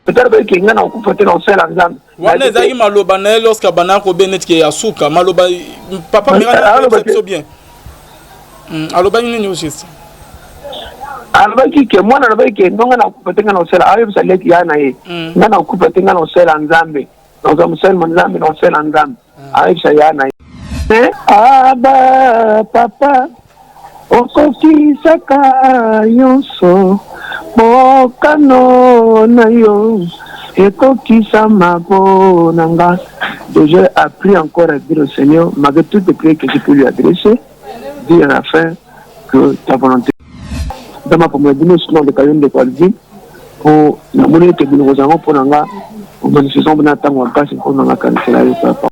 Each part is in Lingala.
Peut-être alobaki ke ngai nakokufa te, nakosala Nzambe. Wana ezalaki maloba na ye lorsque abandaka kobe neti ke ya suka maloba. Papa meka biso bien. Alobaki nini au juste? Alobaki ke mwana alobaki ke no, ngai nakokufa te, ngai nakosala. Ayebisa leki ya na ye: "Ngai nakokufa te, ngai nakosala Nzambe, nakozala mosali ma Nzambe, nakosala Nzambe." Ayebisa ya na ye: "Aba papa, okokisaka nyonso, mokano na yo ekokisama mpo na nga." Donc j'ai appris encore à dire au Seigneur, malgré toutes les prières que j'ai pu lui adresser, dire à la fin que ta volonté. Nzambe apambola bino. Sinon ndeko yo, ndeko Alvin, po namoni ete biloko zango mpo na nga omanifestation mpona ntango ya mpasi mpo na nga kanisela yo, papa.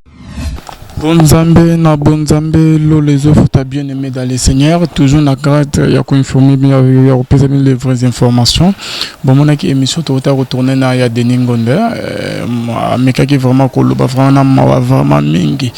Bonzambe na bonzambe, lolo ezofuta. Bien aimé dans le Seigneur, toujours na cadre ya koinformer bino, ya kopesa bino les vraies informations. Bomonaki émission tokota retourner na ya Denis Ngonde, amekaki vraiment koloba vraiment na mawa vraiment mingi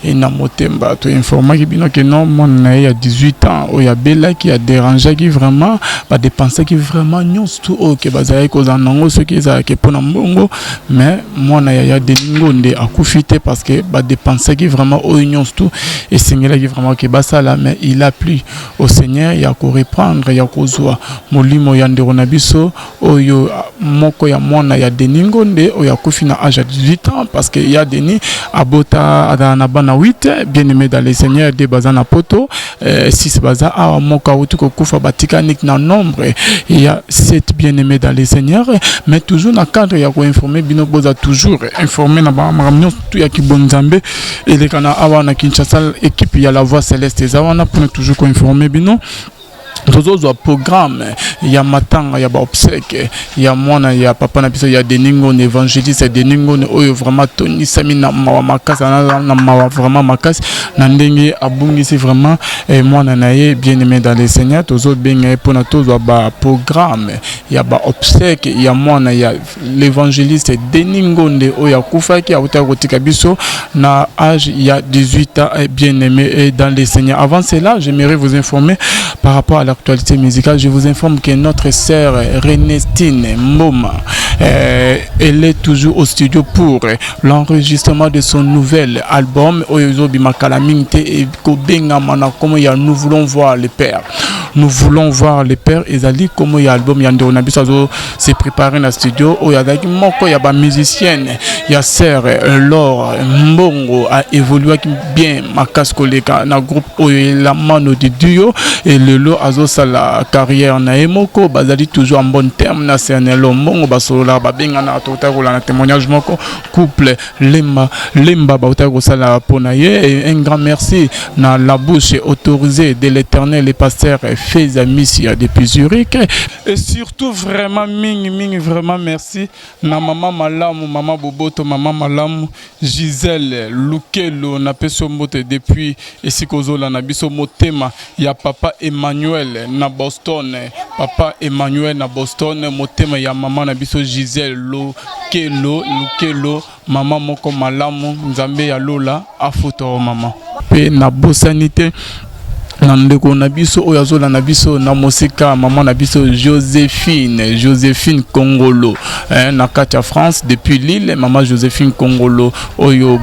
e na motema. Toinformaki bino ke non, mwana na ye ya 18 ans oyo abelaki, adérangeaki vraiment, badépensaki vraiment nyonso tu oyo ke bazalaki kozala nango, soki ezalaki mpona mbongo. Mais mwana ya Denis Ngonde akufi te, parce que badépensaki vraiment oyo nyonso tu esengelaki vraiment ke basala. Mais il a plu au Seigneur ya koreprendre, ya kozwa molimo ya ndeko na biso oyo moko ya mwana ya Denis Ngonde oyo akufi na âge ya 18 ans, parce que ya Denis abota, azala na bana 8. Bien aimé dans le Seigneur, de baza na poto, 6 baza awa, moko awuti kokufa, batikani na nombre ya 7. Bien aimé dans le Seigneur, mais toujours na cadre ya koinformer bino, boza toujours informé na bamakambo nyonso tu ya kibonzambe eleka na awa na Kinshasa. Équipe ya La Voix Céleste eza wana mpona toujours koinformer bino. Tozozwa programme ya matanga ya baobsèques ya mwana ya papa na biso ya Denis Ngonde, évangéliste Denis Ngonde, oyo vraiment tonisami na mawa makasi, na mawa vraiment makasi na ndenge abungisi vraiment mwana na ye. Bien aimé dans le Seigneur, tozobenga ye mpona tozwa baprogramme ya baobsèques ya mwana ya l'évangéliste Denis Ngonde oyo akufaki, awutaki kotika biso na âge ya 18 ans. Bien aimé dans le Seigneur, avant cela, j'aimerais vous informer par rapport à l'actualité musicale. Je vous informe que notre sœur Renestine Mboma, elle est toujours au studio pour l'enregistrement de son nouvel album oyo ezobima kala mingi te, ekobengama na kombo ya "Nous voulons voir le Père". "Nous voulons voir le Père" ezali kombo ya album ya ndeko na biso azo se préparer na studio, oyo azalaki moko ya bamusicienne ya sœur Laure Mbongo, aévoluaki bien makasi koleka na groupe oyo Elamano de Duo. Lelo azosala carrière na ye moko. Bazali toujours en bon terme na sœur Mbongo, basololaka, babengana. Tokotaki kolanda témoignage moko couple Lemba Lemba bautaki kosala mpona ye. Un grand merci na la bouche autorisée de l'Éternel, le pasteur Feza Misia depuis Zurich. Et surtout vraiment mingi mingi, vraiment merci na mama malamu, mama boboto, mama malamu Gisèle Lukelo, napesi yo mbote depuis esika ozolanda biso. Motema ya papa Emmanuel na Boston, papa Emmanuel na Boston, motema ya mama na biso Gisèle Lukelo, Lukelo, mama moko malamu, Nzambe ya lola afuta o mama. Mpe nabosani te na ndeko na biso oyo azolanda biso na mosika, mama na biso Joséphine, Joséphine Kongolo, na kati ya France, depuis Lille. Mama Joséphine Kongolo oyo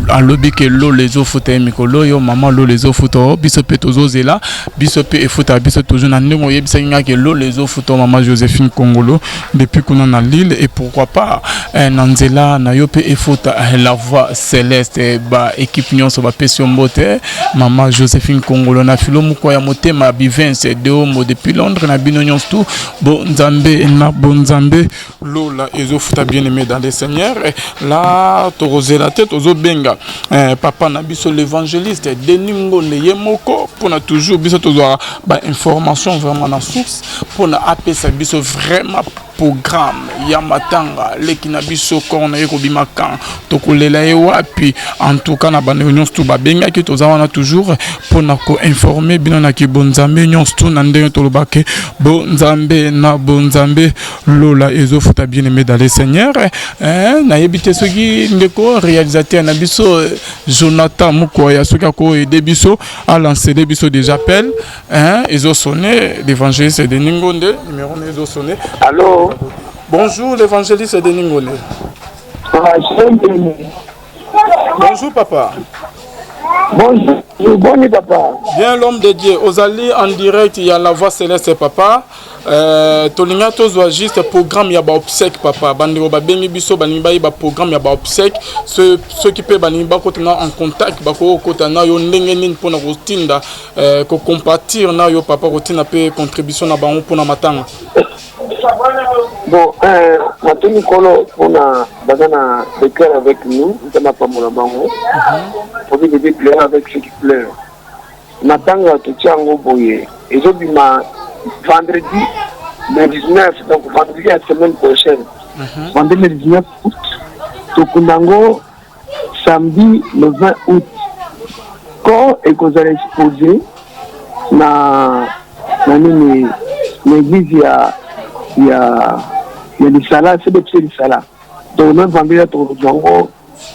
alobi ke lolo ezofuta ye mikolo oyo. Mama, lolo ezofuta o biso mpe tozozela, biso mpe efutaka biso toujours na ndenge oyebisaki nga ke lolo ezofuta o. Mama Joséphine Kongolo depuis kuna na Lille, et pourquoi pas na nzela na yo mpe efuta La Voix Céleste, baéquipe nyonso bapesi yo mbote. Mama Joséphine Kongolo na filo moko ya motema Bivence Deomo depuis Londres, na bino nyonso tu, bonzambe na bonzambe, lola ezofuta. Bien aimé dans le Seigneur, la tokozela te, tozobenga papa na biso l'évangéliste Denis Ngonde ye moko mpona toujours biso tozwaka bainformation vraiment na source, mpona apesa biso vraiment programme ya matanga leki na biso, corps na ye kobima kan, tokolela ye wapi. En tout cas, na bandeko nyonso tu babengaki, toza wana toujours mpona koinformer bino na kibonzambe nyonso tu na ndenge tolobake bonzambe na bonzambe, lola ezofuta. Bien aimé dans le Seigneur, nayebi te soki ndeko réalisateur na biso Jonathan Mokoya soki akoaider biso alancele biso des appels, ezosonner, l'évangéliste Denis Ngonde, numéro na ezosonner. Allo? Bonjour l'évangéliste Denis Ngone. Bonjour papa. Bonjour, boni papa. Bien l'homme de Dieu, ozali en direct ya la voix céleste papa. Euh, tolinga tozwa juste programme ya baobsèque papa. Bandeko babengi biso balingi bayeba programme ya baobsèque. Soki mpe balingi bakota na en contact bakoki kokota na yo ndenge nini mpona kotinda euh, kocompatir na yo papa kotinda mpe contribution na bango mpona matanga. Bon, euh, natuni nkolo mpona baza na de cœur avec nous, nzambe apambola bango. Po Bible dit pleurer avec ceux qui pleurent. Matanga totia yango boye, ezobima vendredi le 19, donc vendredi ya semaine prochaine. Vendredi le 19 août, tokunda yango samedi le 20 août. Corps ekozala exposé na na nini na église ya ya ya lisala CDPC lisala. Donc même vendredi ya tokozwa yango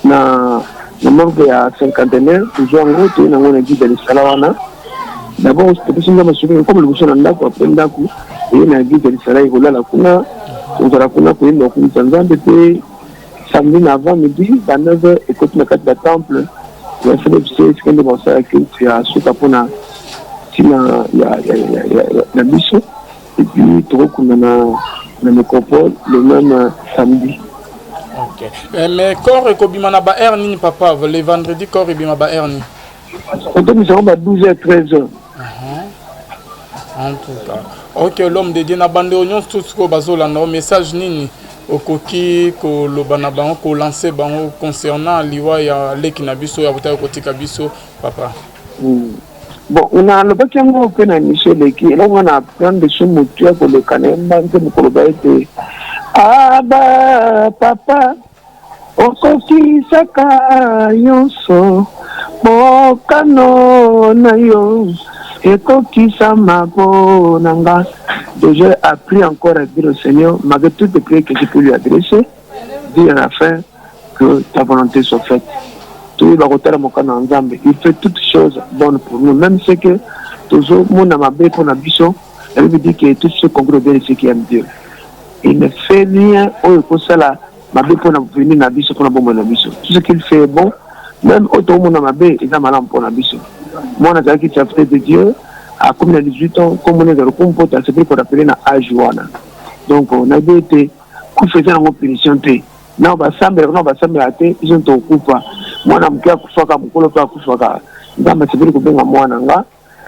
na na morgue ya cinquantenaire, tozwa yango toye nango na église ya lisala wana. D'abord topesi nzambe soki ekoma liboso na ndako, après ndako eye na église ya lisala, ekolala kuna, tozala kuna koyemba kokumisa nzambe. Mpe samedi na avant midi ba 9 heures ekoti na kati ya temple ya CDPC, esika nde basala culte ya suka mpona ntina ya biso. Et puis tokokunda na na nécropole le même samedi. Ok. Eh, mais corps ekobima na ba heure nini papa? Le vendredi corps ebima ba heure nini? Otomisa yango ba 12 heures 13 heures. En tout cas. Ok, l'homme de Dieu, na bande nyonso sikoyo bazolanda o message nini okoki koloba na bango, kolancer bango concernant liwa ya leki na biso ya kotaki kotika biso papa? Bon, nalobaki yango mpe na émission eleki. Eloko nga na apprendre so motu ya koleka na yemba nzembo koloba ete aba papa okokisaka nyonso, mokano na yo ekokisama mpo na nga. Donc j'ai appris encore à dire au Seigneur, malgré toutes les prières que je peux lui adresser, dire à la fin que ta volonté soit faite. Toyeba kotala mokano ya nzambe. Il fait toutes choses bonnes pour nous, même ce que tozomona mabe mpona biso. La Bible dit que tout ce concourt au bien de ceux qui aiment Dieu. Il ne fait rien oyo ekosala mabe mpona venir na biso, mpona bomoi na biso. Tout ce qu'il fait est bon, même oyo tokomona mabe eza malamu mpona biso. Mwana azalaki serviteur de Dieu, akomi na 18 ans, komona ezala lokumu mpo asepeli korappeler na age wana. Donc nayebi ete kufa eza yango punition te. Na basambelaka na basambelaka te, biso tokufa. Mwana moke akufaka, mokolo mpe akufaka. Nzambe asepeli kobenga mwana nga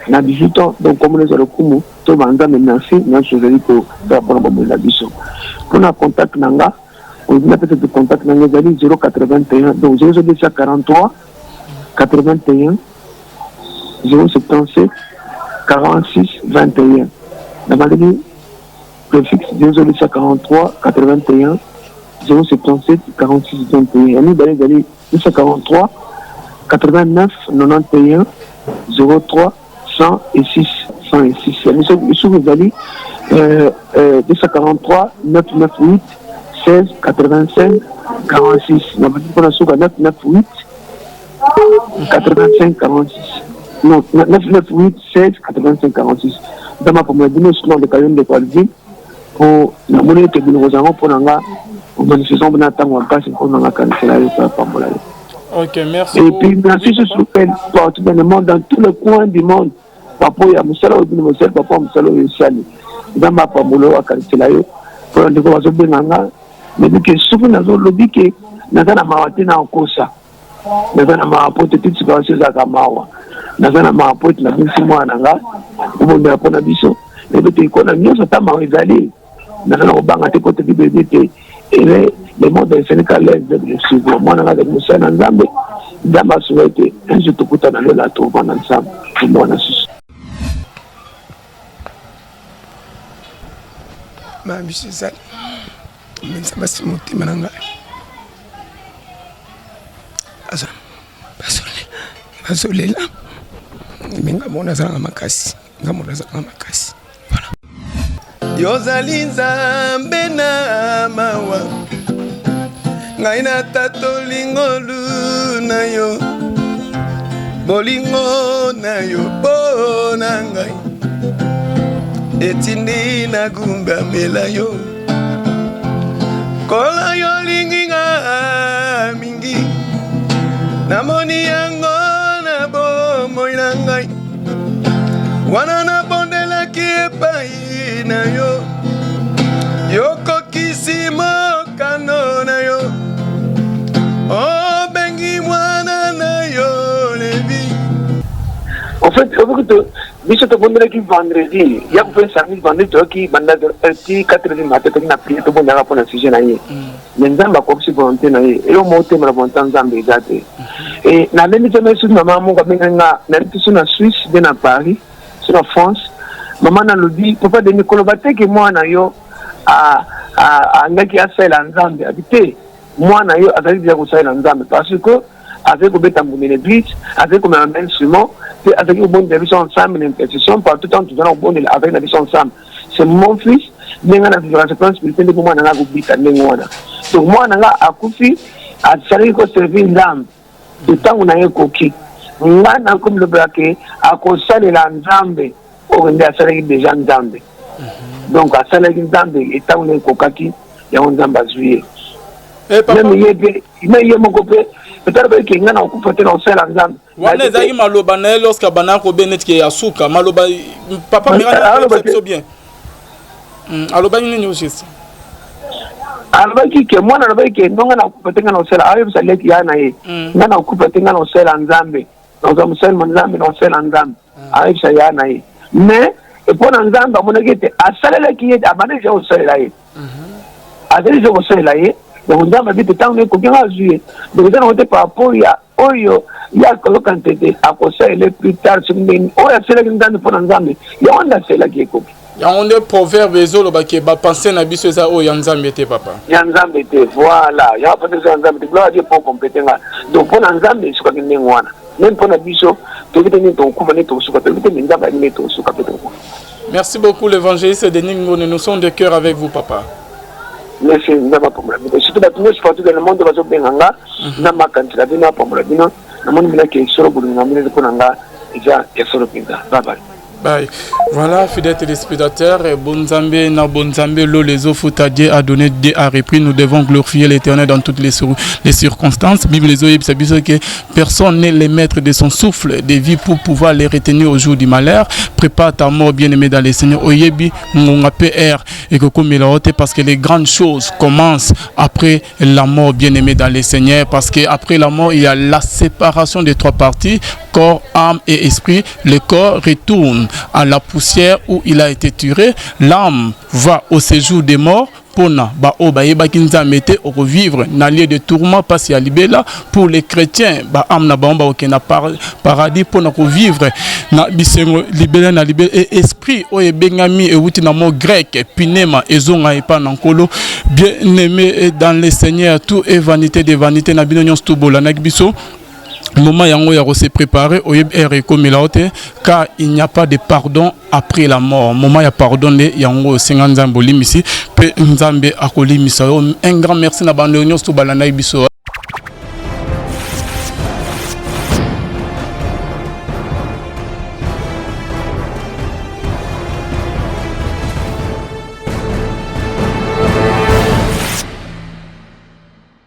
na 18 ans. Donc komona eza lokumu to banzambe merci nyonso ezali kosala mpona bomoi na biso. Mpona contact na nga, olingi napesa te, contact na nga ezali 081, donc 0243 81 077 46 21. Nabandeli préfixe 0243 81 077 46 21. Ya mibale ezali 243 89 91 03 106 106. Ya misusu ezali 243 998 16 85 46. Na bandi mpona suka 998 85 46, non, 998 16 85 46. Nzambe apambola bino. Sino ndeko yo, ndeko Alvin, mpo namoni ete bino kozala mpo na nga manifestation mpona ntango ya mpasi mpo na nga kanisela yo mpo apambola yo. Ok, merci. Et puis merci surtout partout dans le monde, dans tous les coins du monde. Papa ya mosala oyo bino mosali, papa ya mosala oyo esali, nzambe apambola oyo akanisela yo. Mpona ndeko bazobenga nga, nayebi ke soki nazolobi ke naza na mawa te, na okosa. Naza na mawa po te toute situation ezalaka mawa. Naza na mawa po ete nabungisi mwana na nga. Kobondela mpona biso, nayebi ete ekona nyonso ata mawa ezali, naza na kobanga te po te Bible edi ete ele le monde esenika lève le suivre. Mwana nga azali mosali na nzambe. Nzambe asunga ete un jour tokutana lola, tovanda nzambe tomona susu. Ma biso ezali me nzambe asi motema na ngai bazolela, me nga mona azalaka makasi, nga mona azalaka makasi. Voilà. Yozali nzambe na mawa, ngai natatoli ngolu na yo, bolingo na yo mpo na ngai etindi nagumbamela yo. Nkolo yo olingi nga mingi, namoni yango na bomoi na ngai, wana nabondelaki epai na yo, yokokisi mokano na yo, obengi mwana na yo Levi. En fait, biso tobondelaki vendredi ya kope samedi, vendredi toyoki banda ti 4 heures du matin, toki na prière, tobondelaka mpona sujet na ye. Mais Nzambe akokisi volonté na ye. Eloko moko temela volonté ya Nzambe eza te. E nalembi te. Susu mama moko abengaki nga, nayebi te so na Suisse nde na Paris, so na France. Mama nalobi: "Papa Denis, koloba te ke mwana yo angaki asalela Nzambe." Abi te, mwana yo azali deja kosalela Nzambe, parce que azali kobeta mbunda na église, azali komema ba instrument mpe azalaki kobondela biso ensemble na intercession. Partout tant tozala kobondela, azali na biso ensemble. C'est mon fils. Ndenge na vivre plan spirituel, ndenge mwana nga akobika ndenge wana. Donc mwana nga akufi, asalaki koservir Nzambe. Ntango na ye ekoki, nga nakomilobela ke akosalela Nzambe oyo nde asalaki deja Nzambe. Donc asalaki Nzambe, ntango na ekokaki, yango Nzambe azwi ye. Même ye mpe, me ye moko mpe peut-être bayeke nga na kokufa te, na kosalela Nzambe. Wana ezalaki maloba na ye lorsque abandaka kobe neti ke ya suka maloba. Papa, biso bien, alobaki nini au juste? Alobaki ke mwana alobaki ke ndonga na kokufa te, nga na kosala. Ayebisa leki ya na ye: "Nga na kokufa te, nga na kosala Nzambe, nakozwa mosali ma Nzambe, na kosala Nzambe." Ayebisa ya na ye. Mais mpo na Nzambe amonaki ete asalelaki ye, abandi deja kosalela ye, azali deja kosalela ye. Donc Nzambe abi te ntango ekoki, nga azwi ye. Donc eza nango te par rapport ya oyo ye akoyoka te, akosalela plus tard. Soki ndenge oyo asalelaki Nzambe, mpo na Nzambe yango nde asalelaki, ekoki. Yango nde proverbe ezolobaki: bapense na biso eza oyo ya Nzambe te, papa. Ya Nzambe te, voilà. Yango pense eza ya Nzambe te. Gloire à Dieu po compléter nga. Donc mpo na Nzambe esukaki ndenge wana. Même mpo na biso, toyebi te ndenge tokokufa, ndenge tokosuka, toyebi te. Me Nzambe ayebi ndenge tokosuka mpe tokokufa. Merci beaucoup, l'évangéliste Denis Ngone. Nous sommes de cœur avec vous, papa. Merci. Nzambe apambola bino, surtout bato nyonso partout dans le monde bazobenga nga. Nzambe akanisela bino, apambola bino. Namoni binaki solo bolingo na bino mpo na nga eza ya solo mpenza. Bye. Bye. Voilà, fidèles téléspectateurs, Bonzambe, na Bonzambe, lo les ofuta, Dieu a donné, Dieu a repris. Nous devons glorifier l'Éternel dans toutes les circonstances. Bible les ça dit que personne n'est le maître de son souffle de vie pour pouvoir les retenir au jour du malheur. Prépare ta mort, bien-aimé dans les Seigneurs. Oyebi, ngonga PR et que comme il parce que les grandes choses commencent après la mort, bien-aimé dans les Seigneurs. Parce que après la mort, il y a la séparation des trois parties, corps, âme et esprit. Le corps retourne à la poussière où il a été tiré. L'âme va au séjour des morts. Mpona baoyo bayebaki Nzambe te, okovivre na lieu de tourment, mpasi ya libela. Pour les chrétiens, baâme na bango bakokende na paradis mpona kovivre na bisengo libela na libela. E esprit oyo ebengami, ewuti na mot grec pneuma, ezonga epa na Nkolo. Bien aimé dans le Seigneur, tout est vanité de vanité. Na bino nyonso to bolandaki biso, moment yango ya se préparer. Oyebi heure ekomela yo te, car il n'y a pas de pardon après la mort. Moment ya pardon nde yango. Osenga Nzambe olimbisi, mpe Nzambe akolimisa yo. Un grand merci na bando nyonso to balandaki biso.